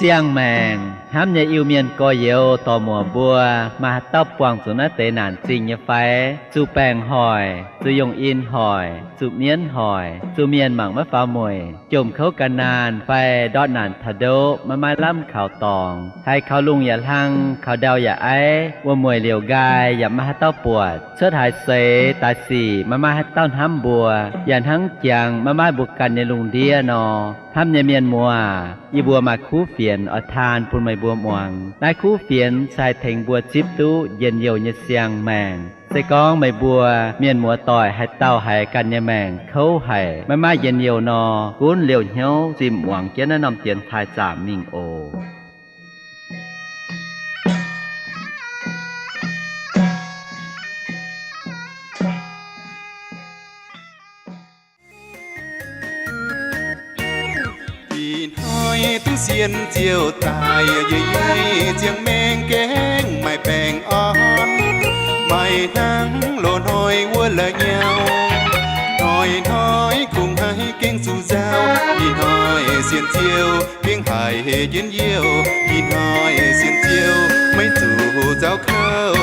Siang-maengc hnamv nyei Iu-Mienh gorx-youz dorc-muoc mbuo, maaih haaix dauh buangh zuqc naaiv deix naanc zingh nyei fai? Zuqc baengc hoic, zuqc yungh in hoic, zuqc mienv hoic, zuqc mienh mangc maiv faaux mueic, jomc kouv ga'naanh fai ndortv naanc taux ndoqv maiv maaih lamh kaux dorngx, haiz kaux lungh yaac hlang, kaux ndau yaac aiv, wuom-mueic liouc nqaai yaac maiv maaih haaix dauh buatc, cuotv haaix seix daaih sic maiv maaih haaix dauh hnamv mbuo, yaac hnangv jangx maiv maaih mbuo ganh nyei lungh ndiev nor. Hnamv nyei mienh muoz, yie mbuo maaih kuv fienx oix taan bun meih mbuo muangx. Naaiv kuv fienx se haih tengx mbuo zipv duqv njien-youh nyei siang-maengc. Se gorngv meih mbuo mienh muoz-doic haaix dauh haiz ganh nyei maengc kouv haic, maiv maaih njien-youh nor, gunv liouh hnyouv zimh muangx jienv naaiv norm dienx taaih zaamc mingh oc. Ih hnoi duqv sienx Ziouv daaih, yie yie ziangh maengh gaengh maaih baengh orn, maaih hnangv loz-hnoi wuov la'nyauv. Hnoi-hnoi kungx haih gengh zuqc nzauh. Ih hnoi sienx Ziouv gengh haiz hec jienv youh. Ih hnoi sienx Ziouv maiv zuqc nzauh kouv.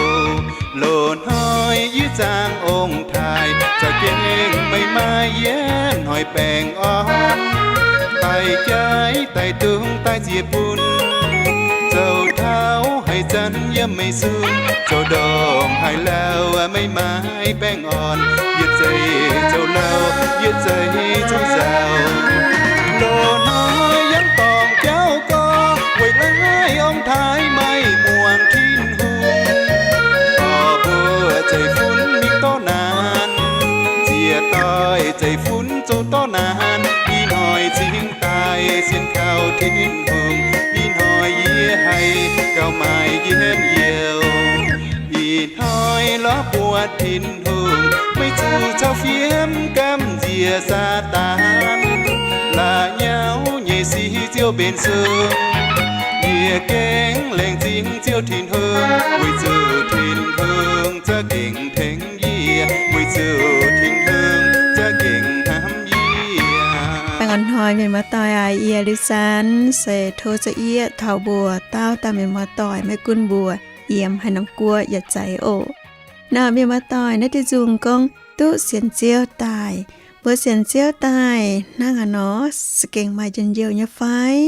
Loz-hnoi yie zaangh ong-taaix, za'gengh meih maaih yietv hnoi baengh orn. Daaih jaiv daaih dungz daaih ziex bun, zoux tauv haiz zanc yiem meih sun, zoux ndorm haiz lauh meih maaih baengh orn. Yietc zeiz zoux lauh, yietc zeiz zoux nzauh. Loz-hnoi yangh dorngc jauv gorx, weic laih ong-taaix maiv muangx Tin-Hungh. Orqc, mbuo zeiv-fun mingh dorv naanc, nziec doix zeiv-fun zoux dorv naanc. Ih hnoi cingx daaih sienx kaux Tin-Hungh. Ih hnoi yie haiz gauh maaih njien-youh. Ih hnoi lorz buatc Tin-Hungh, maiv zuqc cau fiem gamh nziex Saadaan. La'nyauv nyei sic Ziouv benx sung, yie gengh laengz zingh Ziouv Tin-Hungh, weic zuqc Tin-Hungh za'gengh tengx yie, weic zuqc Tin-Hungh za'gengh hnamv yie. Baengh orn hnoi mienh muoz-doic aac, yie Liuz San se tov za'gengh taux mbuo dauh dauh mienh muoz-doic, maiv gunv mbuo yiem haaix norm guoqv yietc zeiz oc. Naaiv mienh muoz-doic, naaiv diuh nzung gorngv duqv sienx Ziouv daaih. Mbuo sienx Ziouv daaih hnangv haaix nor za'gengh maaih njien-youh nyei fai?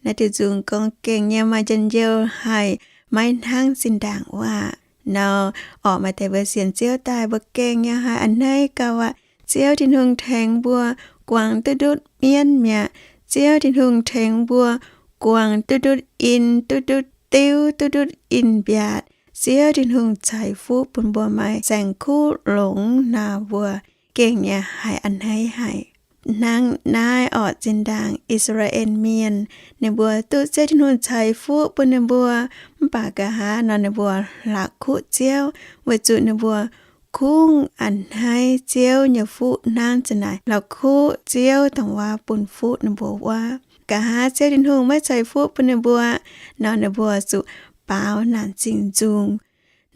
Naaiv diuh nzung gorngv gengh nyei maaih njien-youh haic, maiv hnangv zinh ndaangc waac. Nor, orqc, maaih deix mbuo sienx Ziouv daaih mbuo gengh nyei haiz a'hneiv gauh aqv. Ziouv Tin-Hungh tengx mbuo guangc duqv ndutv mienv mi'aqv. Ziouv Tin-Hungh tengx mbuo guangc duqv ndutv in, duqv ndutv diuv, duqv ndutv in-mbiaatc. Ziouv Tin-Hungh ceix fuqv bun mbuo maaih saeng-kuv longx nor, mbuo gengh nyei haiz a'hneiv haic. Hnangv naaiv orqc, zinh ndaangc I^saa^laa^en Mienh, ninh mbuo duqv Ziouv Tin-Hungh ceix fuqv bun ninh mbuo, mv baac nqa'haav nor ninh mbuo la'kuqv Ziouv, weic zuqc ninh mbuo kungx a'hneiv Ziouv nyei fuqv hnangv za'naaic la'kuqv Ziouv dongh waac bun fuqv ninh mbuo wuov. Nqa'haav Ziouv Tin-Hungh maiv ceix fuqv bun ninh mbuo nor, ninh mbuo zuqc baaux naanc zingh nzung.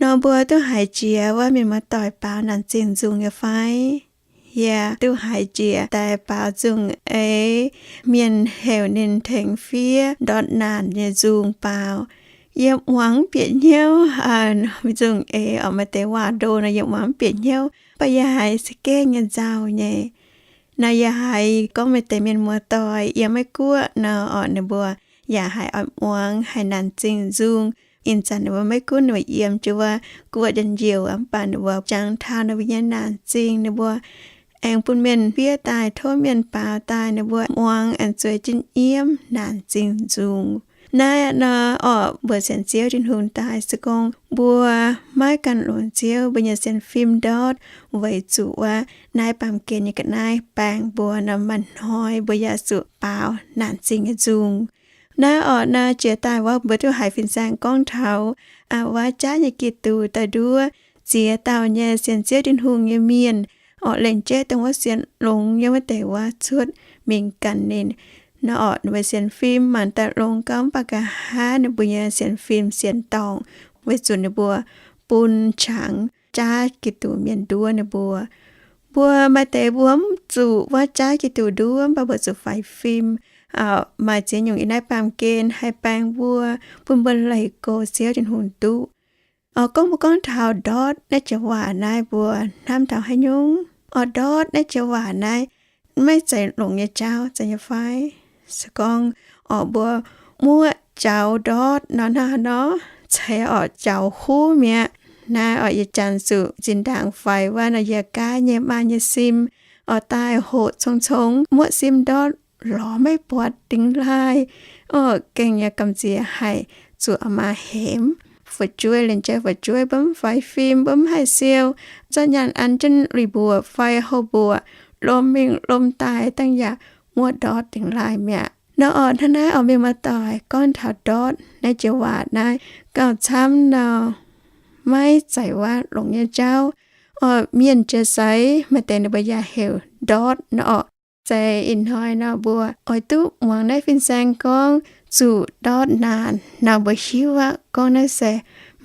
Nor mbuo duqv haiz jiex wuov mienh muoz-doic baaux naanc zingh nzung nyei fai? Yie duqv haiz jiex daaih baaux nzung eix, mienh heuc ninh tengx fiev ndortv naanc nyei nzung baaux. Yie muangx mv bieqc hnyouv, nzung eix orqc, maaih deix waac-ndo nor yie muangx mv bieqc hnyouv, mv baac yie haiz za'gengh nyei nzauh nyei. Nor yie haiz gorngv maaih deix mienh muoz-doic yiem Meiv Guoqv nor orqc, ninh mbuo yaac haiz oix muangx haiz naanc zingh nzung. Ih zanc ninh mbuo maiv gunv ninh mbuo yiem jienv wuov guoqv njien-youh, mv baac ninh mbuo jangx taux ninh mbuo nyei naanc zingh, ninh mbuo aengx bun mienh fiev daaih, tov mienh baaux daaih, ninh mbuo muangx aengx zueiz jienv yiem naanc zingh nzung. Naaiv nor orqc, mbuo sienx Ziouv Tin-Hungh daaih se gorngv mbuo maiv gan longc Ziouv mbuo nyei sienx fim ndortv, weic zuqc wuov naaiv baamh gen nyei ga'naaiv baengh mbuo nor, maaih hnoi mbuo yaac zuqc baaux naanc zingh nyei nzung. Naaiv orqc nor jiex daaih wuov mbuo duqv haiz fin-saeng gorngv taux wuov jaav nyei Giduc daaih nduov ziex dauh nyei sienx Ziouv Tin-Hungh nyei mienh, orqc, lengc jeiv dongh wuov sienx longx nyei wuov deix wuov cuotv mingh ganh ninh. Nor orqc, ninh mbuo sienx fim mangc daaih longx gauh, mv baac nqa'haav ninh mbuo nyei sienx fim sienx dorngc, weic zuqc ninh mbuo bun qangx jaav Giduc mienh nduov ninh mbuo. Mbuo maaih deix mbuo mv zuqc wuov jaav Giduc nduov, mv baac mbuo zuqc faix fim, maaih ziex nyungc yiem naaiv baamh gen haih baeng mbuo, bun mbuo leih goux Ziouv Tin-Hungh duqv. Gorngv mbuo gorngv taux ndortv naaiv joux waac naaiv, mbuo hnamv taux haaix nyungc? Orqc, ndortv naaiv joux waac naaiv maiv zeiz longx nyei jauv, zeiz nyei fai? Se gorngv orqc mbuo muoqv jaux ndortv nor, hnangv haaix nor? Zeiz orqc jaux huv mi'aqv. Naaiv orqc yietc janx zuqc zinh ndaangc faix wuov nor, yie gaav nyei maa nyei sim orqc daaih hoqc cong-cong, muoqv sim ndortv lorz maiv buatc dingx laaih. Orqc gengh yaac gamh nziex haic, zuqc maa hemx. Fu'jueiv, lienz jai fu'jueiv, mbuo mv faix fim, mbuo mv haih siou. Za'nyaanh an jienv lui mbuoqc fai houh mbuoqc, lomh mingh lomh daaih dangh yaac muoqv ndortv dingx laaih mi'aqv. Nor orqc hnangv naaiv orqc mienh muoz-doic, gorngv taux ndortv naaiv joux waac naaiv gauh camv nor, maiv zeiz waac longx nyei jauv. Orqc mienh jiex seix maaih deix ninh mbuo yaac heuc ndortv nor orqc. Zeiz ih hnoi nor mbuo oix duqv muangx naaiv fin-saeng gorngv zuqc ndortv naanc nor, mbuo hiuv aqv gorngv naaiv se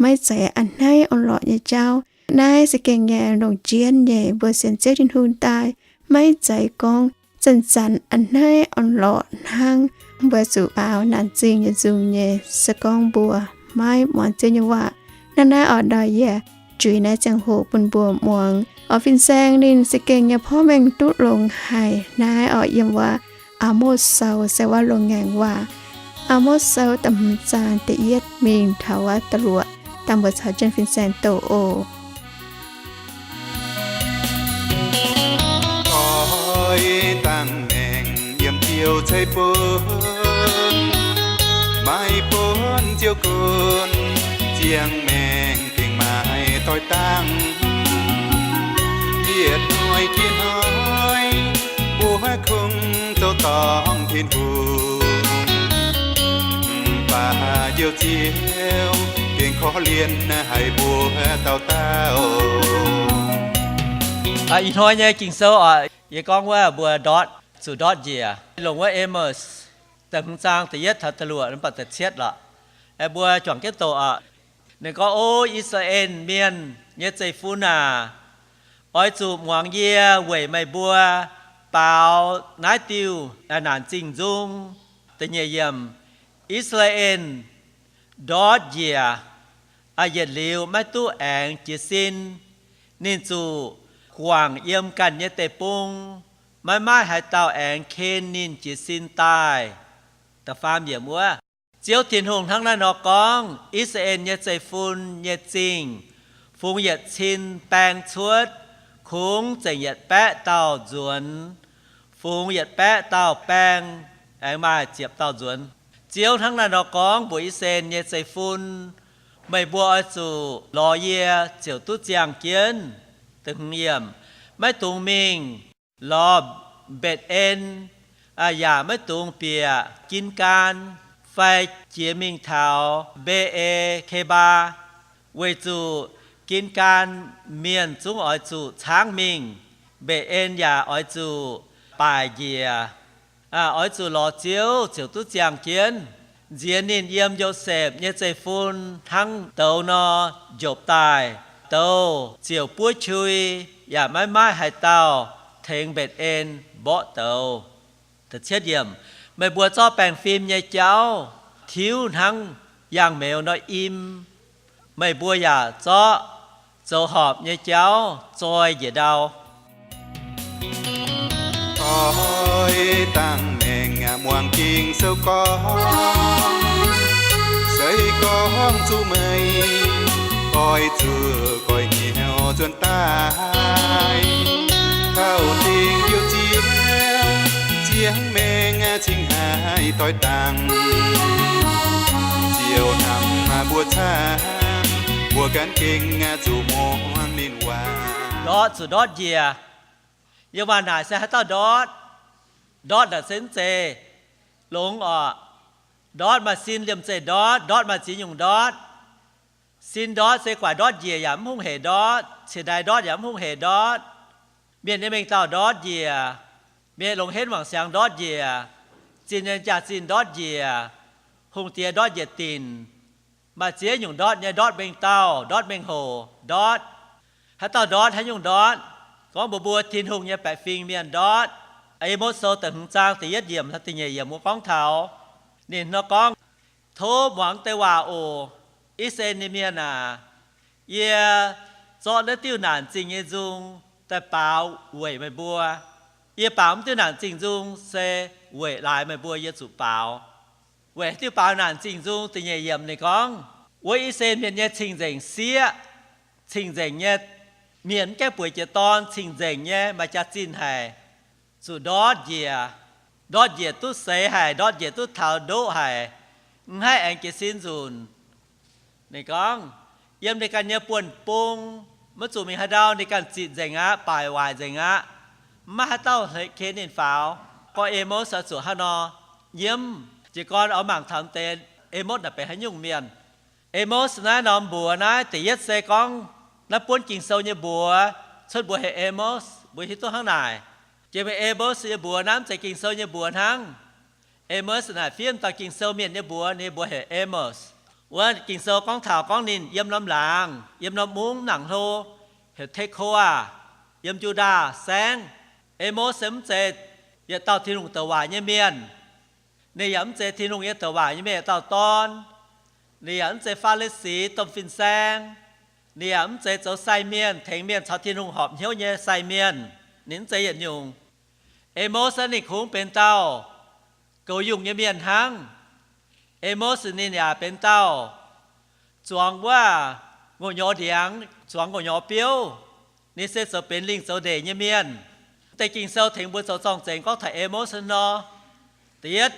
maiv zeiz a'hneiv orn-lorqc nyei jauv. Naaiv se gengh nyei longc jienv nyei mbuo sienx Ziouv Tin-Hungh daaih, maiv zeiz gorngv zanc-zanc a'hneiv orn-lorqc hnangv. Mbuo zuqc baaux naanc zingh nyei nzung nyei, se gorngv mbuo maiv muangx Ziouv nyei waac. Hnangv naaiv orqc nor yie juix naaiv ziangh hoc bun mbuo muangx. Orqc fin-saeng ninh se gengh nyei porv mengh duqv longx haic. Naaiv orqc yiem wuov Aa^motv Sou se wuov loz-ngaengc waac. Aa^motv Sou da'hmz zaang da'yietv mingh taux wuov da'luoqc. Dangh mbuo caux jienv fin-saeng doh oc. Oix dangh maengc yiem Ziouv ceix bun, maiv bun Ziouv gunv, ziangh maengc gengh maaih doix dangh. Yietc hnoi jiex hnoi, mbuo kungx zoux dorngc Tin-Hungh, mv baac Njoux Ziouv gengh korv-lienh haic mbuo dauh dauh. Ih hnoi nyei Ging-Sou oc, yie gorngv wuov mbuo ndortv, zuqc ndortv njiec. Longc wuov Amos da'hmz zaang da'yietv taux da'luoqc, mv baac da'cietv lorqc. Mbuo juangc jienv doqc oc. Ninh gorngv, O I^saa^laa^en Mienh nyei zeiv-fun aac, oix zuqc muangx yie weic meih mbuo baaux naaiv diuh naanc zingh nzung. Da'nyeic yiemc, I^saa^laa^en ndortv njiec, yietc liuz maiv duqv aengx jiez sin. Ninh zuqc guangc yiem ganh nyei deic-bung, maiv maaih haaix dauh aengx ken ninh jiez sin daaih. Da'faam yiemc wuov, Ziouv Tin-Hungh hnangv naaiv nor gorngv, I^saa^laa^en nyei zeiv-fun nyei zingh, fungx yietc cin baeng cuotv, kungx zengc yietc baeqv dauh nzuonx. Fungx yietc baeqv dauh baeng, aengx maaih ziepc dauh nzuonx. Ziouv hnangv naaiv nor gorngv mbuox I^saa^laa^en nyei zeiv-fun, Meih mbuo oix zuqc lorz yie ziouc duqv ziangh jienv. Da'hmz yiemc, maiv dungx mingh lorz Mbetc^en, yaac maiv dungx bieqc Gin^gaan fai jiex mingh taux Mbe^e^ke^mbaa, weic zuqc Gin^gaan mienh zungv oix zuqc caangv mingh. Mbetc^en yaac oix zuqc baaic njiec. Oix zuqc lorz Ziouv ziouc duqv ziangh jienv. Nziex ninh yiem Yosepv nyei zeiv-fun hnangv douz nor njopc daaih, douz ziouc buov qui, yaac maiv maaih haaix dauh tengx Mbetc^en mborqv douz. Meih mbuo zorqv baengh fim nyei jauv tiuv hnangv yangh meuz nor im. Meih mbuo yaac zorqv zoux horpc nyei jauv zoi njiec ndau. Oix dangh maengc muangx Ging-Sou gorngv, se gorngv zuqc meih oix zuqc goiv hnyouv nzuonx daaih, taux dingc Njoux Ziouv, ziangh maengc cingx haih doix dangh. Ziouv hnamv mbuo camv, mbuo gan gengh zuqc muangx ninh waac. Ndortv zuqc ndortv njiec. Yie waac naaic se haaix dauh ndortv? Ndortv naaic se mv zeiz longx orqc. Ndortv maaih sin liemh zeih ndortv, ndortv maaih ziex nyungc ndortv. Sin ndortv se guaaic ndortv njiec yaac mv hungh heic ndortv, ciex ndai ndortv yaac mv hungh heic ndortv. Mienh nyei mengh dauh ndortv njiec, mienh longx henv wangc siangx ndortv njiec, zinh nyei jaax-zinh ndortv njiec, hungh diex ndortv njiec dinc. Maaih ziex nyungc ndortv nyei, ndortv mengh dauh, ndortv mengh hoc, ndortv. Haaix dauh ndortv haaix nyungc ndortv? Gorngv mbuox mbuo Tin-Hungh nyei baeqc fingx mienh ndortv. E^mos Sou da'hmz zaang da'yietv yiemc, da'nyeic yiemc wuov gorngv taux, ninh nor gorngv, Tov muangx deix waac oc, I^saa^laa^en nyei mienh aac. Yie zorqv naaiv diuh naanc zingh nyei nzung daaih baaux weic meih mbuo. Yie baaux wuov diuh naanc zingh nzung se weic laaix meih mbuo yie zuqc baaux. Weic haaix diuh baaux naanc zingh nzung? Da'nyeic yiemc ninh gorngv, wuov I^saa^laa^en Mienh nyei cing-nzengc sieqv, cing-nzengc nyei mienh mv gaengh bueix jiex dorn, cing-nzengc nyei maaih jaax-zinh haic, zuqc ndortv njiec, ndortv njiec duqv seix haic, ndortv njiec duqv taux ndoqv haic, mv haih aengx jiez sin nzunc. Ninh gorngv, yiem ninh ganh nyei buonv bung, maiv zuqc mingh haaix ndau ninh ganh zitc nzengc aqv, baaic waaic nzengc aqv. Mv maaih haaix dauh ken ninh faaux. Gorngv E^mos oix zuqc hnangv nor nyiemv. Jiez gorn oix mangc taux deix E^mos naaic benx haaix nyungc mienh. E^mos naaiv norm mbuox naaiv da'yietv se gorngv naaiv buonv Ging-Sou nyei mbuox cuotv mbuox heuc E^mos, mbuo hiuv duqv hnangv naaic. Jiex mingh E^mos nyei mbuox naaiv mv zeiz Ging-Sou nyei mbuox hnangv. E^mos naaic fiev dauh Ging-Sou mienh nyei mbuox, ninh mbuox heuc Amos. Wuov Ging-Sou gorngv taux gorngv ninh yiem norm laangz, yiem norm mungv nangc hlo, heuc Tekoa, yiem Yu^ndaa Saengv. E^mos se mv zeiz yietc dauh Tin-Hungh douc waac nyei mienh. Ninh yaac mv zeiz Tin-Hungh nyei douc waac nyei mienh yietc dauh dorn. Ninh yaac mv zeiz Faa^li^si domh fin-saeng. Ninh yaac mv zeiz zoux sai mienh, tengx mienh caux Tin-Hungh horpc hnyouv nyei sai mienh. Ninh mv zeiz yietc nyungc. E^mos naaiv ninh kungx benx dauh goux yungh nyei mienh hnangv. E^mos ninh yaac benx dauh zuangx wuov ngongh nyorx ndiangx, zuangx ngongh nyorx biouv. Ninh se zoux benx lingh zoux ndeic nyei mienh. Deix Ging-Sou tengx mbuo zoux zorng-zengx gorngv taux E^mos nor. Da'yietv,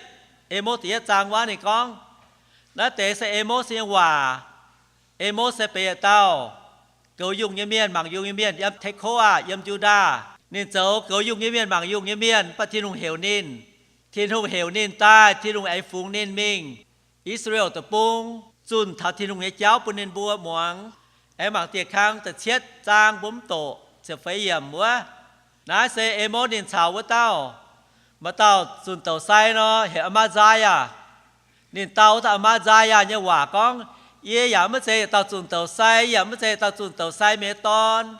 E^mos da'yietv zaang wuov ninh gorngv, naaiv deix se E^mos nyei waac. E^mos se benx yietc dauh goux yungh nyei mienh, mangc yungh nyei mienh yiem Tekoa, yiem Yu^ndaa. Ninh zoux goux yungh nyei mienh, mangc yungh nyei mienh, mv baac Tin-Hungh heuc ninh. Tin-Hungh heuc ninh daaih, Tin-Hungh aengx fungx ninh mingh I^saa^laa^en Deic-Bung, zunh taux Tin-Hungh nyei jauv bun ninh mbuo muangx. Aengx mangc dieh kang da'cietv zaang mbuo mv doqc ziepc feix yiemc wuov. Naaiv se E^mos ninh caux wuov dauh, maaih dauh zunh douc sai nor, heuc Aa^maa^nzaa^yaa. Ninh dau wuov dauh Aa^maa^nzaa^yaa nyei waac gorngv, yie yaac maiv zeiz yietc dauh zunh douc sai, yie yaac maiv zeiz yietc dauh zunh douc sai mienh nyei dorn.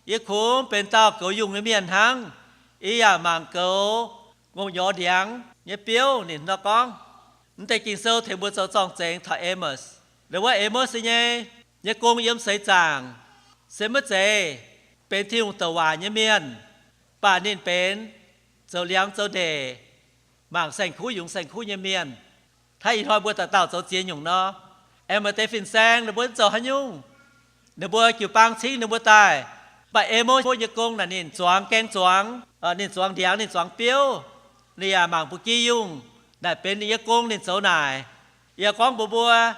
Yie kungx benx dauh goux yungh nyei mienh hnangv. Yie yaac mangc goux ngongh nyorx ndiangx nyei biouv. Ninh nor gorngv, mv deix Ging-Sou tengx mbuo zoux zorng-zengx taux Amos. Ndau wuov Amos nyei, nyei gong yiem seix zaangc se maiv zeiz benx Tin-Hungh douc waac nyei mienh, mv baac ninh benx zoux liangx zoux ndeic, mangc saeng-kuv yungz saeng-kuv nyei mienh. Hnangv ih hnoi mbuo dauh dauh zoux ziex nyungc nor. Aengx maaih deix fin-saeng ninh mbuo mv zoux haaix nyungc. Ninh mbuo jiu-baang cingv ninh mbuo daaih, mv baac Amos nyei gong naaic ninh zuangx gaeng zuangx, ninh zuangx ndiangx, ninh zuangx biouv, ninh yaac mangc ba'gi yungh. Naaic benx ninh nyei gong ninh zoux naaic. Yie gorngv mbuox mbuo,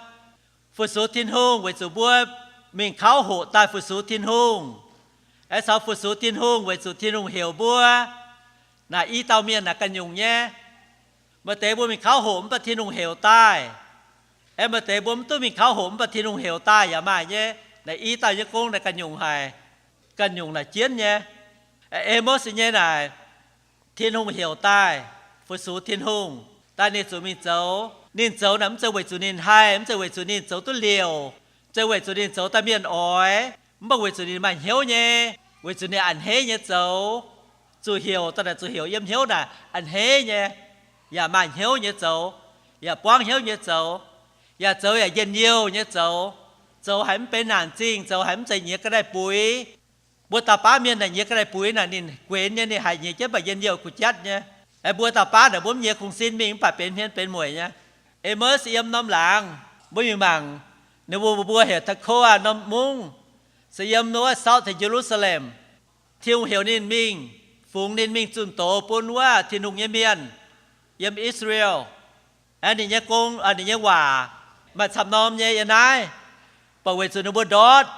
fu-sux Tin-Hungh weic zuqc mbuo mingh kauv hoqc daaih fu-sux Tin-Hungh, aengx caux fu-sux Tin-Hungh weic zuqc Tin-Hungh heuc mbuo. Naaic i dauh mienh naaic ganh nyungc nyei. Maaih deix mbuo mingh kauv hoqc mv baac Tin-Hungh heuc daaih. Aengx maaih deix mbuo mv duqv mingh kauv hoqc mv baac Tin-Hungh heuc daaih yaac maaih nyei. Naaic i dauh nyei gong naaic ganh nyungc haic. Ganh nyungc naaic jienv nyei. Amos nyei naaic, Tin-Hungh heuc daaih fu-sux Tin-Hungh, daaih ninh zuqc mingh zoux. Ninh zoux naaic mv zeiz weic zuqc ninh haih, mv zeiz weic zuqc ninh zoux duqv liouc, mv zeiz weic zuqc ninh zoux daaih mienh oix, mv baac weic zuqc ninh maaih hnyouv nyei, weic zuqc ninh a'hneiv nyei zoux. Zuqc heuc daaih naaic zuqc heuc yiem hnyouv naaic a'hneiv nyei, yaac maaih hnyouv nyei zoux, yaac buangv hnyouv nyei zoux, yaac zoux yaac njien-youh nyei zoux. Zoux haiz mv benx naanc zingh, zoux haiz mv zeiz nyiex ga'naaiv buix. Mbuo dauh baav mienh naaic nyiex ga'naaiv buix naaic ninh guenx nyei, ninh haiz nyiex jienv mv baac njien-youh gu'jatv nyei. Aengx mbuo dauh baav naaic mbuo mv nyiex kungx sin mingh mv baac benx hmien benx mueic nyei. Amos yiem norm laangz, mbuo mingh mangc, ninh mbuo, mbuo heuc Tekoa norm mungv, se yiem wuov Southern Jerusalem. Tin-Hungh heuc ninh mingh, fungx ninh mingh zunh doz bun wuov Tin-Hungh nyei mienh yiem Israel. Aengx ninh nyei gong, ninh nyei waac maaih camv norm nyei yiem naaiv, mv baac weic zuqc ninh mbuo ndortv,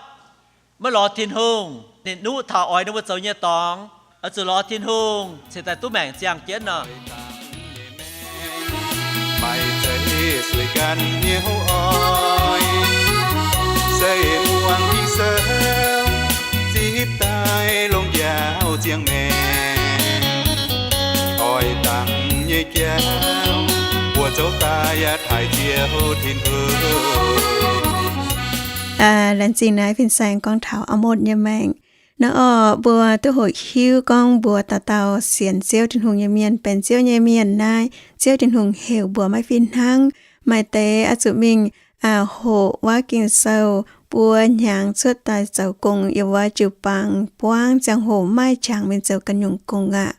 maiv lorz Tin-Hungh, ninh nuqv taux oix ninh mbuo zoux nyei dorngx, oix zuqc lorz Tin-Hungh cingx daaih duqv maengc ziangh jienv nor. Maaih zeiz sueih ganh hnyouv oix, se muangx Ging-Sou, zipv daaih longc njaaux ziangh maengc. Oix dangx nyei jauv, mbuo zoux daaih yaac taaih Ziouv Tin-Hungh. Laengz zingh naaiv fin-saeng gorngv taux Amos nyei maengc. Naaiv orqc, mbuo duqv hoqc hiuv gorngv mbuo dauh dauh sienx Ziouv Tin-Hungh nyei mienh benx Ziouv nyei mienh naaiv, Ziouv Tin-Hungh heuc mbuo maiv fih hnangv. Maaih deix oix zuqc mingh hoqc wuov Ging-Sou buo hnyangx cuotv daaih zoux gong yiem wuov jiu-baang buangv ziangh hoc maaih qangx mingh zoux ganh nyungc gong aqv.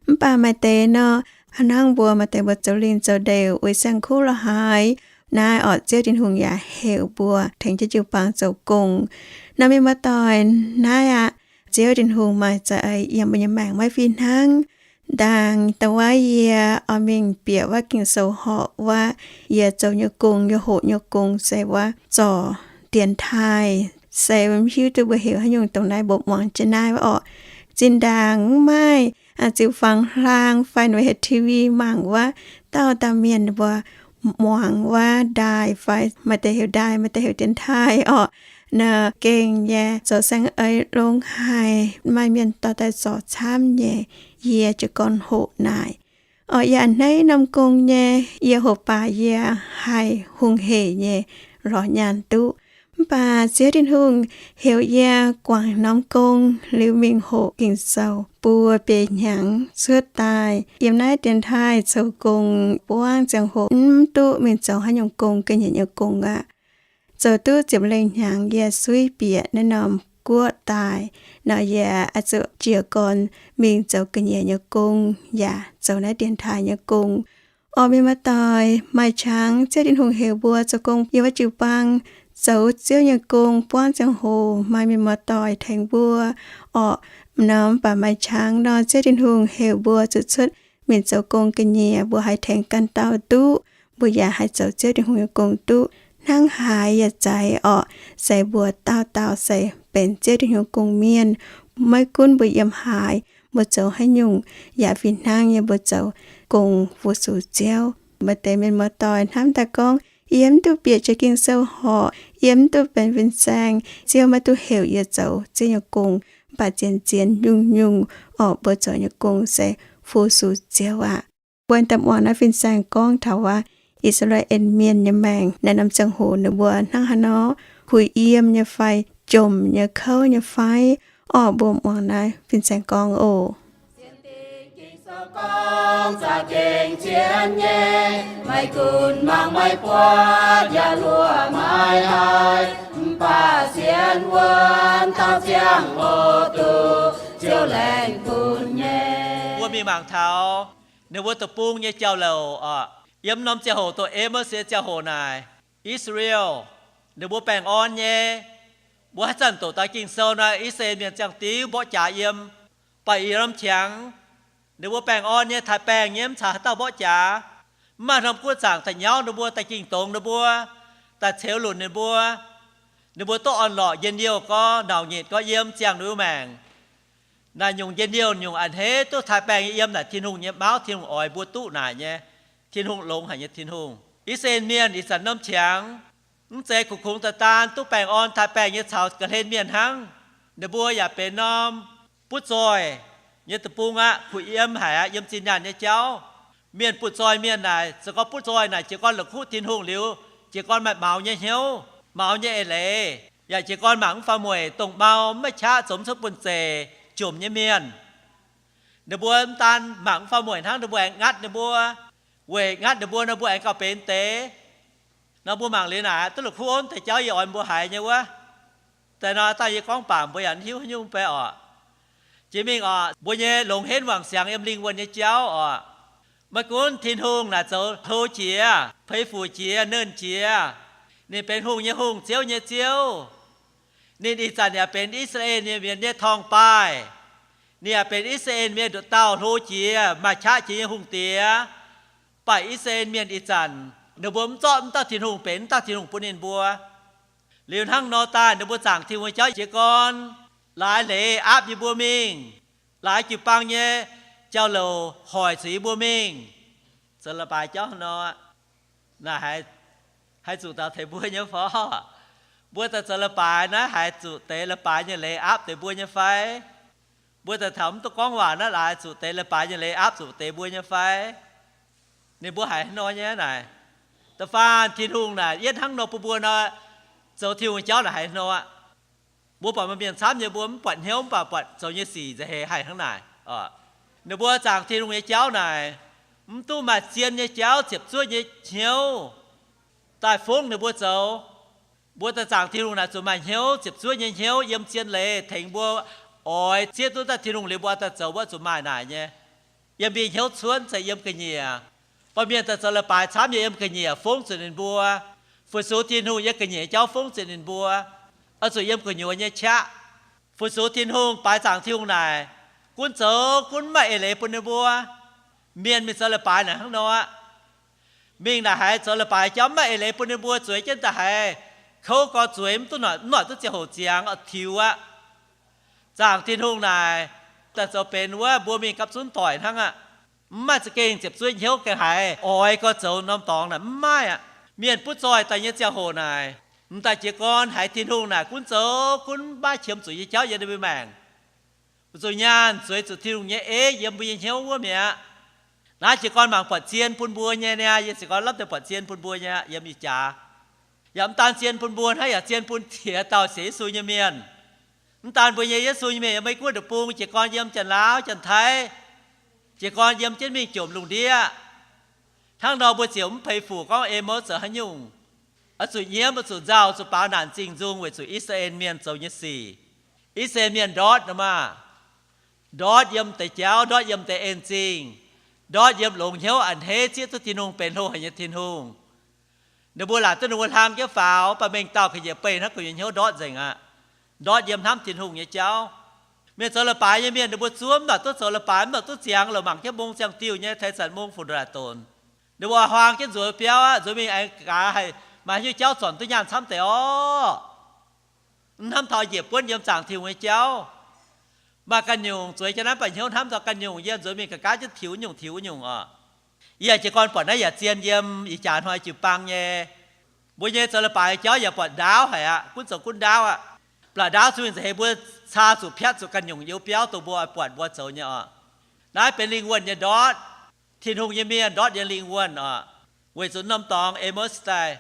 Mv baac maaih deix nor, hnangv mbuo maaih deix mbuo zoux lingh zoux ndeic weic saeng-kuv la'haaix, naaiv orqc, Ziouv Tin-Hungh yaac heuc mbuo tengx jienv jiu-baang zoux gong. Nor mienh muoz-doic, naaiv aqv, Ziouv Tin-Hungh maaih za'eix yiem mbuo nyei maengc maiv fih hnangv. Ndaangc da'wuov yie oix mingh bieqc wuov Ging-Sou horqc wuov, yie zoux nyei gong, yie hoqc nyei gong se wuov zorc dienx taaih, se mv hiuv duqv mbuo heuc haaix nyungc dongh naaiv, mbuo muangx jienv naaiv wuov orqc. Zinh ndaangc mv maaih ziux-fangx hlang fai ninh mbuo heuc T V mangc wuov, dauh dauh mienh ninh mbuo muangx wuov ndaaih fai maaih deix heuc ndaaih, maaih deix heuc dienx taaih orqc. Naaiv gengh nyei zoux saeng-eix longx haic, maaih mienh dorh daaih zorc camv nyei. Yie jiez gorn hoqc naaic. Orqc, yie a'hneiv norm gong nyei, yie hoqc baac yie haih hungh heic nyei lorz nyaanh duqv. Mv baac Ziouv Tin-Hungh heuc yie guangc norm gong liuz mingh hoqc Ging-Sou buo biei hnyangx cuotv daaih yiem naaiv dienx taaih zoux gong buangv ziangh hoc mv duqv mingh zoux haaix nyungc gong, ga'nyiec nyei gong aqv. Zoux duqv ziepc lengh hnyangx yie suiv bieqc naaiv norm guoqv daaih. Nor yie oix zuqc jiez gorn mingh zoux ga'nyiec nyei gong yaac zoux naaiv dienx taaih nyei gong. Orqc, mienh muoz-doic, maaih qangx Ziouv Tin-Hungh heuc mbuo zoux gong yiem wuov jiu-baang, zoux Ziouv nyei gong buangv ziangh hoc maaih mienh muoz-doic tengx mbuo. Orqc, nor mv baac maaih qangx nor Ziouv Tin-Hungh heuc mbuo zuqc cuotv mingh zoux gong ga'nyiec, mbuo haih tengx ganh dauh duqv, mbuo yaac haih zoux Ziouv Tin-Hungh nyei gong duqv. Hnangv haaix yaac zeiz orqc, se mbuo dauh dauh se benx Ziouv Tin-Hungh gong-mienh. Maiv gunv mbuo yiem haaix, mbuo zoux haaix nyungc, yaac fih hnangv nyei mbuo zoux gong fu-sux Ziouv. Maaih deix mienh muoz-doic hnamv daaih gorngv, yie mv duqv bieqc jiex Ging-Sou horqc, yie mv duqv benx fin-saeng, Ziouv maiv duqv heuc yie zoux Ziouv nyei gong. Mv baac zien-zien nyungc-nyungc orqc, mbuo zoux nyei gong se fu-sux Ziouv aqv. Mbuo daaih muangx naaiv fin-saeng gorngv taux wuov I^saa^laa^en Mienh nyei maengc naaiv norm ziangh hoc ninh mbuo hnangv haaix nor, kuh yiem nyei fai, jomc nyei, kouv nyei fai. Orqc, mbuo muangx naaiv fin-saeng gorngv oc. Sienx Ging-Sou gorngv za'gengh zien nyei, maiv gunv mangc maiv buatc yaac luoqc maiv haih, mv baac sienx wuonv taux ziangh hoc duqv Ziouv laengz bun nyei. Mbuo mingh mangc taux ninh mbuo deic-bung nyei jauv-louc orqc. Yiem norm ziangh hoc dongh Amos nyei ziangh hoc naaic, I^saa^laa^en ninh mbuo baengh orn nyei. Mbuo haaix zanc doqc daaih Ging-Sou naaic, I^saa^laa^en Mienh ziangh diuv mborqv jaax yiem. Baac ih norm qangx ninh mbuo baengh orn nyei, taaix-baengh nyei, mv caux haaix dauh mborqv jaax. Mv maaih norm guoqv zaangc daaih nyauv ninh mbuo, daaih ging dongz ninh mbuo, daaih ceux lunc ninh mbuo. Ninh mbuo duqv orn-lorqc, njien-youh gorx, nauc nyitc gorx yiem, ziangh ninh mbuo maengc. Naaic nyungc njien-youh nyungc a'hneiv duqv taaix-baengh nyei yiem naaic Tin-Hungh nyei mauv, Tin-Hungh oix mbuo duqv naaic nyei. Tin-Hungh longx haic nyei Tin-Hungh. I^saa^laa^en Mienh ih zanc norm qangx mv zeiz kungx-kungx daaih daan duqv baengh orn taaix-baengh nyei caux ga'hlen mienh hnangv. Ninh mbuo yaac benx norm butv zoih nyei deic-bung aqv, kuh yiem haic aqv, yiem zinh nyaanh nyei jauv. Mienh butv zoih mienh naaic, se gorngv butv zoih naaic jiez gorn la'kuqv Tin-Hungh liuz, jiez gorn maaih maux nyei hnyouv, maux nyei eix leiz, yaac jiez gorn mangc mv faaux mueic, dongh mau mv maaih qaqv zoux mv cuotv buonv-zeic, jomc nyei mienh. Ninh mbuo mv daan mangc mv faaux mueic hnangv, ninh mbuo aengx ngatv ninh mbuo. Weic ngatv ninh mbuo nor, mbuo aengx gauh benx deix. Nor mbuo mangc liuz naaic, duqv la'kuqv onv deix jauv yie oix mbuo haiz nyei wuov. Daaih nor dangh yie gorngv baac mbuo yaac mv hiuv haaix nyungc bei orqc. Jiex mingh orqc, mbuo nyei longx henv wangc siangx yiem lingh wuonh nyei jauv orqc. Maiv gunv Tin-Hungh naaic zoux hlo jiex, fei fuc jiex, nernh jiex, ninh benx hungh nyei Hungh, Ziouv nyei Ziouv. Ninh ih zanc yaac benx I^saa^laa^en nyei mienh nyei torngv-baaih. Ninh yaac benx I^saa^laa^en mienh nduqc dauh hlo jiex, maaih qaqv jiex nyei hungh diex. Mv baac I^saa^laa^en mienh ih zanc ninh mbuo mv zorqv mv dauh Tin-Hungh benx mv dauh Tin-Hungh bun ninh mbuo. Liuz hnangv nor daaih ninh mbuo zaangc Tin-Hungh nyei jauv jiez gorn, laaix leiz aapv yie mbuo mingh, laaix jiu-baang nyei jauv-louc hoic zuqc yie mbuo mingh. Zoux leiz-baaix jauv nor, naaic haih zuqc daux teix mbuo nyei fai? Mbuo daaih zoux leiz-baaix naaiv haih zuqc deix leiz-baaix nyei leiz aapv deix mbuo nyei fai? Mbuo daaih taux mv duqv gorngv waac naaiv laaix zuqc deix leiz-baaix nyei leiz aapv zuqc deix mbuo nyei fai? Ninh mbuo haiz haaix nor nyei naaic? Da'faanh Tin-Hungh naaic yietv hnangv nor bun mbuo nor, zoux Tin-Hungh jauv naaic haiz haaix nor aqv? Mbuo buatc maaih mienh camv nyei, mbuo mv buatc hnyouv, mv baac buatc zoux nyei sic nza'heix haih hnangv naaic. Ninh mbuo zaangc Tin-Hungh nyei jauv naaic, mv duqv maaih zien nyei jauv ziepc zuoqv nyei hnyouv daaih fongv ninh mbuo zoux. Mbuo daaih zaangc Tin-Hungh naaic zuqc maaih hnyouv, ziepc zuoqv nyei hnyouv yiem zien leiz tengx mbuo oix zieqv duqv daaih Tin-Hungh liuz mbuo daaih zoux, mbuo zuqc maaih naaic nyei. Yiem mbuo hnyouv cuotv se yiem ga'nyiec. Baamh mienh daaih zoux leiz-baaix camv nyei, yiem ga'nyiec fongv zuqc ninh mbuo. Fu-sux Tin-Hungh yiem ga'nyiec nyei jauv fongv zuqc ninh mbuo. Oix zuqc yiem gu'nyuoz nyei qaqv. Fu-sux Tin-Hungh, baaix zaangc Tin-Hungh naaic, gunv zoux gunv maiv maaih eix leiz bun ninh mbuo. Mienh mingh zoux leiz-baaix naaic hnangv nor aqv. Mingh naaic haiz zoux leiz-baaix jauv maiv maaih eix leiz bun ninh mbuo, zueiz jienv daaih haiz kouv gorx, zueiz mv duqv noic, mv noic duqv ziangh hoc ziangx, oix tiux aqv. Zaangc Tin-Hungh naaic, daaih zoux benx wuov mbuo mingh gapv zunv doic hnangv aqv. Mv maaih za'gengh ziepc zuoqv hnyouv gengh haiz oix gorx zoux norm dorngx naaic, mv maaih aqv. Mienh butv zoih daaih nyei ziangh hoc naaic, m'daaih jiez gorn haiz Tin-Hungh naaic gunv zoux gunv maiv qiemx zuqc nyei jauv yiem ninh mbuo maengc. Weic zuqc nyaanh zueiz zuqc Tin-Hungh nyei eiv yiem mbuo nyei hnyouv wuov mi'aqv. Naaiv jiez gorn mangc buatc zien bun mbuo nyei niaa, yie jiez gorn lopv deix buatc zien bun mbuo nyei aqv, yiem ih jaax. Yaac mv daan zien bun mbuo hnangv, yaac zien bun ziex dauh sienx Yesu nyei mienh. Mv daan mbuo nyei Yesu nyei mienh yiem Meiv Guoqv deic-bung, jiez gorn yiem Janx-Laauv, Janx-Taiv, jiez gorn yiem jienv mingh jomc lungh ndiev. Hnangv nor mbuo ziouc mv peix fuc gorngv eix mouv zoux haaix nyungc. Oix zuqc nyiemv, oix zuqc nzauh, zuqc baaux naanc zingh nzung weic zuqc I^saa^laa^en Mienh zoux nyei sic. I^saa^laa^en Mienh ndortv nor maah! Ndortv yiem deix jauv, ndortv yiem deix en zingh, ndortv yiem longx hnyouv a'hneiv zieqv duqv Tin-Hungh benx hlo haic nyei Tin-Hungh. Ninh mbuo laaic duqv ninh mbuo hlang jienv faaux, mv baac mengh dauh ga'nyiec beih hnangv gu'nyuoz hnyouv ndortv nzengc aqv. Ndortv yiem hnamv Tin-Hungh nyei jauv. Mienh zoux leiz-baaix nyei mienh, ninh mbuo zuov mv nor duqv zoux leiz-baaix, mv nor duqv ziangx, lorz mangc jienv mong ziangh diuh nyei, tei zanc mong funx ndoqc laaic donx. Ninh mbuo huaang jienv nzuonx biauv aqv, nzuonx mingh aengx gaax haic, maaih haaix nyungc jauv zornc duqv nyaanh camv deix orqc? Mv hnamv taux njiec buonv yiem zaangc Tin-Hungh nyei jauv. Maaih ganh nyungc zueiz jienv naaiv baac hnyouv hnamv taux ganh nyungc, yie nzuonx mingh ga'gaav jienv tiux nyungc tiux nyungc oc. Yie jiez gorn buatc naaiv yaac zien yiem ih jaax hnoi jiu-baang nyei. Mbuo nyei zoux leiz-baaix jauv yaac buatc ndaauv haic aqv, gunv zoux gunv ndaauv aqv. Mv baac ndaauv zungv mingh nza'heix mbuo caa zuqc piatv zuqc ganh nyungc youz biauv dongh mbuo oix buatc mbuo zoux nyei oc. Naaiv benx lingh wuonh nyei ndortv. Tin-Hungh nyei mienh ndortv yiem lingh wuonh oc. Weic zuqc norm dorngx Amos daaih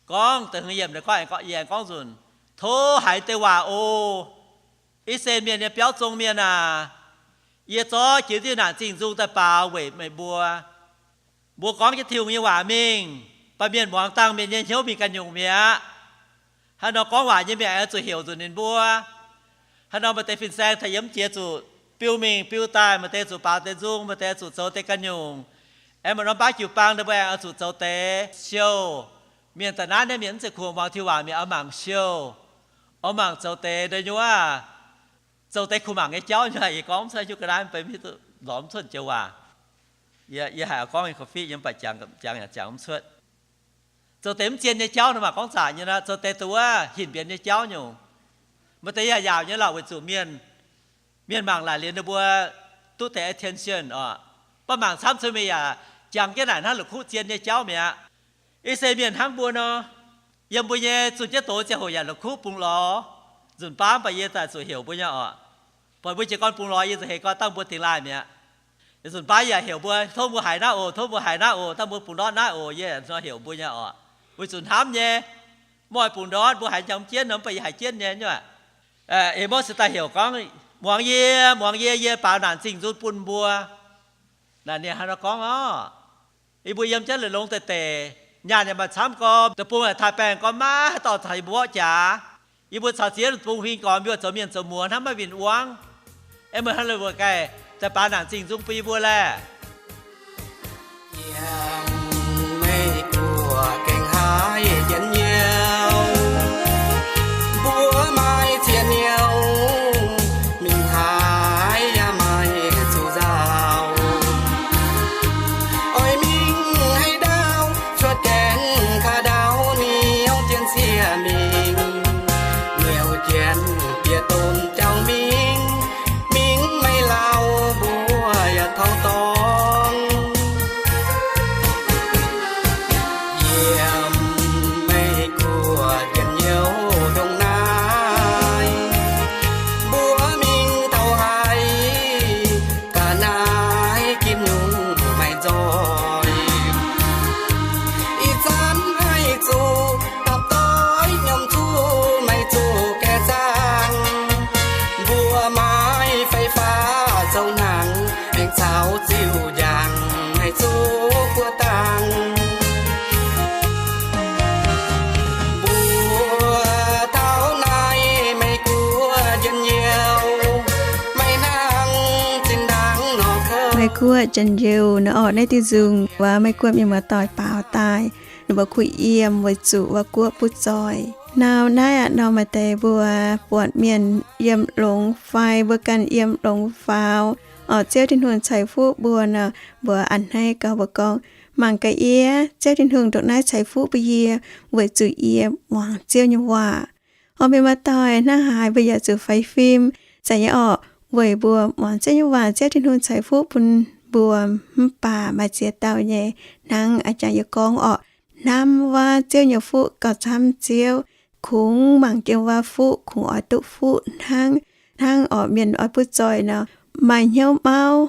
gorngv da'hmz yiemc naaiv gorngv, aengx gorngv, yie aengx gorngv nzunc, tov haiz deix waac oc. I^saa^laa^en Mienh nyei biauv zong mienh aac, yie zorqv jiex diuh naanc zingh nzung daaih baaux weic meih mbuo. Mbuo gorngv jienv Tin-Hungh nyei waac mingh, baamh mienh muangx dangh mienh nyei hnyouv mingh ganh nyungc mi'aqv. Haaix nor gorngv waac nyei mienh aengx zuqc heuc nzunc ninh mbuo. Haaix nor maaih deix fin-saeng taux yiem jiex zuqc biu mingh biu daaih, maaih deix zuqc baaux deix nzung, maaih deix zuqc zoux deix ganh nyungc. Aengx maaih norm baav jiu-baang ninh mbuo aengx oix zuqc zoux deix siou. Mienh da'naaiv naaiv mienh mv zeiz kungx muangx Tin-Hungh waac, mienh oix mangc siou, oix mangc zoux deix da'nyuoqv, zoux deix kungx mangc nyei jauv nyei. Yie gorngv mv cuotv, hiuv ga'naaiv mv bei mv hiuv duqv lorz mv cuotv joux waac. Yie, yie haiz oix gorngv nyei korv-fiqv yie mv baac jangx, jangx yaac jangx mv cuotv. Zoux deix mv zien nyei jauv nor, maaih gorngv zaqc nyei nor, zoux deix dongh wuov hinc mbienx nyei jauv nyungc. Maaih deix yaac yaauc nyei lorqc, weic zuqc mienh, mienh mangc laaic liuz ninh mbuo duqv deix attention oc. Mv baac mangc camv cuotv mingh yaac jangx jienv naaic hnangv la'kuqv zien nyei jauv mi'aqv. I^saa^laa^en Mienh hnangv mbuo nor, yiem mbuo nyei zunh jienv doz ziangh hoc yaac la'kuqv bungx lorz nzunc baav, mv baac yie daaih zuqc heuc mbuo nyei oc. Buatc mbuo jiez gorn bungx lorz yie nza'heix gorngv dangh mbuo dingx laaih mi'aqv. Nzunc baav yaac heuc mbuo, tov mbuo haiz naaiv oc, tov mbuo haiz naaiv oc, dangh mbuo bungx ndortv naaiv oc, yie nor heuc mbuo nyei oc. Weic zuqc hnamv nyei, mv oix bungx ndortv, mbuo haiz njang jienv nor, mv baac yie haiz jienv nyei nyuoqc. Amos daaih heuc gorngv, muangx yie, muangx yie, yie baaux naanc zingh nzung bun mbuo. Naaic ninh haaix nor gorngv orqc? Yie mbuo yiem jienv longx-longx deix deix, nyaanh yaac maaih camv gorx, deic-bung yaac taaih baengh gorx, maiv haaix dauh caux yie mbuo orqv jaax. Yie mbuo caux ziex deic-bung huing gormx, yie mbuo zoux mienh zoux muoz hnangv maiv win-wangv. Aengx meih hnangv le mbuo ganh, za'gengh baaux naanc zingh nzung bun yie mbuo laeh. Yiem Meiv Guoqv gengh haiz jienv youh, mbuo maaih ziex niouh, mingh haaix yaac maaih zuqc nzauh. Oix mingh haaix ndau, cuotv gaengh kaaix ndau, niouh jienv sieqv mingh, niouh jienv bieqc domh jauv mingh, mingh maiv lauh mbuo yaac taux dorngx. Meiv Guoqv janx-youh nor orqc, naaiv diuh nzungh waac Meiv Guoqv mienh muoz-doic baaux daaih, ninh mbuo kuh yiem weic zuqc waac Guoqv butv zoih. Nau naaiv aqv nor, maaih deix mbuo buatc mienh yiem longx fai mbuo ganh yiem longx faaux, orqc, Ziouv Tin-Hungh ceix fuqv mbuo nor, mbuo a'hneiv gauh mbuo gorngv, mangc gaax yie, Ziouv Tin-Hungh ndongc naaiv ceix fuqv mbuo yie, weic zuqc yie muangx Ziouv nyei waac. Orqc, mienh muoz-doic, hnangv haaix mbuo yaac zuqc faix fim, zanc nyei orqc, weic mbuo muangx Ziouv nyei waac, Ziouv Tin-Hungh ceix fuqv bun mbuo. Mv baac maaih ziex dauh nyei, hnangv a'jangc yie gorngv orqc, hnamv waac Ziouv nyei fuqv gauh camv Ziouv, kungx mangc jienv waac fuqv kungx oix duqv fuqv hnangv. Hnangv orqc, mienh oix butv zoih nor, maaih hnyouv mauv,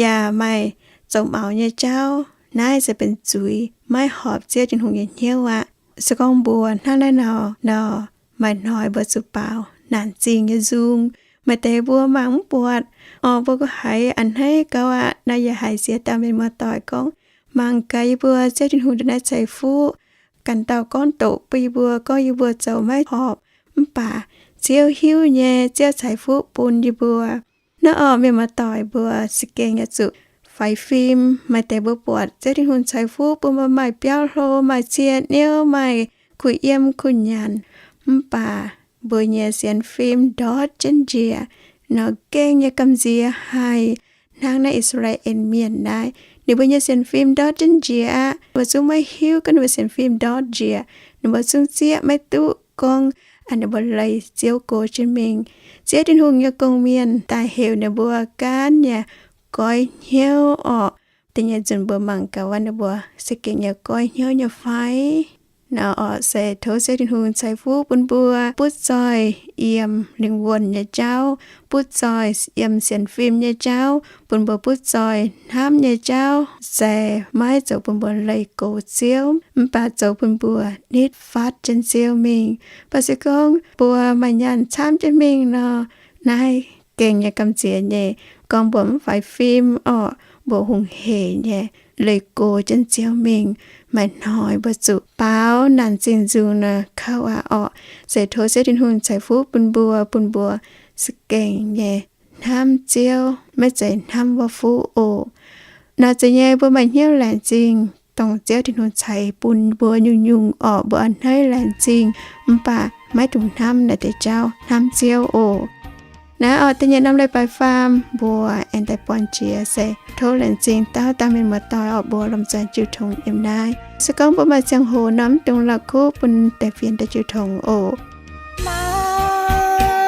yaac maaih zoux maux nyei jauv. Naaiv se benx zuiz, maiv horpc Ziouv Tin-Hungh nyei hnyouv aqv. Se gorngv mbuo hnangv naaiv nor, nor maaih hnoi mbuo zuqc baaux naanc zingh nyei nzung. Maaih deix mbuo mangc mv buatc, orqc, mbuo gu haiz a'hneiv gauh aqv. Naaiv yie haiz ziex dauh mienh muoz-doic gorngv, mangc gaax yie mbuo, Ziouv Tin-Hungh ndongc naaiv ceix fuqv. Ganh dauh gorngv doqc bun yie mbuo, gorngv yie mbuo zoux maiv horpc. Mv baac Ziouv hiuv nyei, Ziouv ceix fuqv bun yie mbuo. Naaiv orqc, mienh muoz-doic, mbuo za'gengh yaac zuqc faix fim. Maaih deix mbuo buatc Ziouv Tin-Hungh ceix fuqv bun mbuo maaih biauv hlo, maaih cie hnyouv, maaih kuh yiem kuh nyanc. Mv baac mbuo nyei sienx fim ndortv jienv njiec nor, gengh nyei gamh nziex haic. Hnangv naaiv I^saa^laa^en Mienh naaiv, ninh mbuo nyei sienx fim ndortv jienv njiec aqv. Ninh mbuo zungv maiv hiuv gorngv ninh mbuo sienx fim ndortv njiec. Ninh mbuo zungv zieqv maiv duqv gorngv ninh mbuo leih Ziouv gox jienv mingh. Ziouv Tin-Hungh nyei gong-mienh daaih heuc ninh mbuo gaanv nyei goiv hnyouv orqc. Da'nyeic nzunc mbuo mangc gaax waac ninh mbuo za'gengh nyei goiv hnyouv nyei fai? Naaiv orqc, se tov Ziouv Tin-Hungh ceix fuqv bun mbuo butv zoih yiem lingh wuonh nyei jauv, butv zoih yiem sienx fim nyei jauv, bun mbuo butv zoih hnamv nyei jauv se maiv zoux bun mbuo leih gox Ziouv, mv baac zoux bun mbuo nitv fatv jienv Ziouv mingh. Mv baac se gorngv mbuo maaih nyaanh camv jienv mingh nor, naaiv gengh nyei gamh nziex nyei. Gorngv mbuo mv faix fim orqc, mbuo hungh heic nyei leih gox jienv Ziouv mingh, maaih hnoi mbuo zuqc baaux naanc zingh nzung nor kouv aqv orqc. Se tov Ziouv Tin-Hungh ceix fuqv bun mbuo, bun mbuo za'gengh nyei hnamv Ziouv, maiv zeiz hnamv waac fuqv oc. Naaiv zeiz nyei mbuo maaih hnyouv laengz zingh dongh Ziouv Tin-Hungh ceix bun mbuo nyungc-nyungc orqc, mbuo a'hneiv laengz zingh, mv baac maiv dungx hnamv naaiv deix jauv, hnamv Ziouv oc. Naaiv orqc, da'nyeic norm leiz-baaix faam mbuo aengx daaih buangh jiex se tov laengz zingh dauh dauh mienh muoz-doic orqc, mbuo lomh nzoih jiu tongx yiem naaiv. Se gorngv mbuo maaih ziangh hoc nor, mv dungx la'kuqv bun deix fienx daaih jiu tongx oc. Maaih,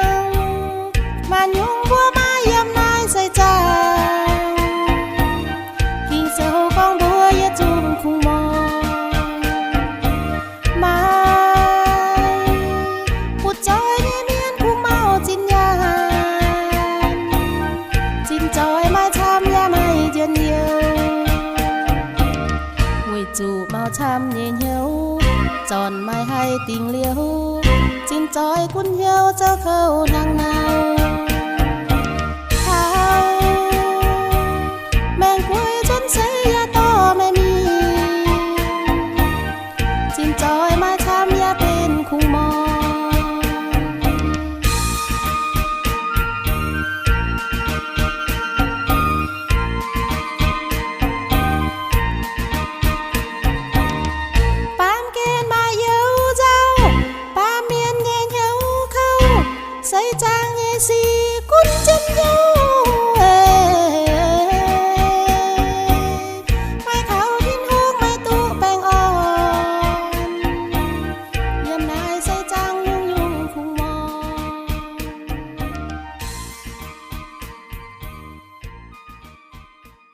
maaih nyungc mbuo maaih yiem naaiv seix zaangc, Ging-Sou gorngv mbuo yietc zungv kungx muangx. Maaih butv zoih nyei mienh kungx mauh zinh nyaanh, zinh zoih maaih camv yaac maaih njien-youh. Weic zuqc mauh camv nyei hnyouv zornc maaih haih dingc liouh, zinh zoih gunv hnyouv zoux kouv hnangv nor.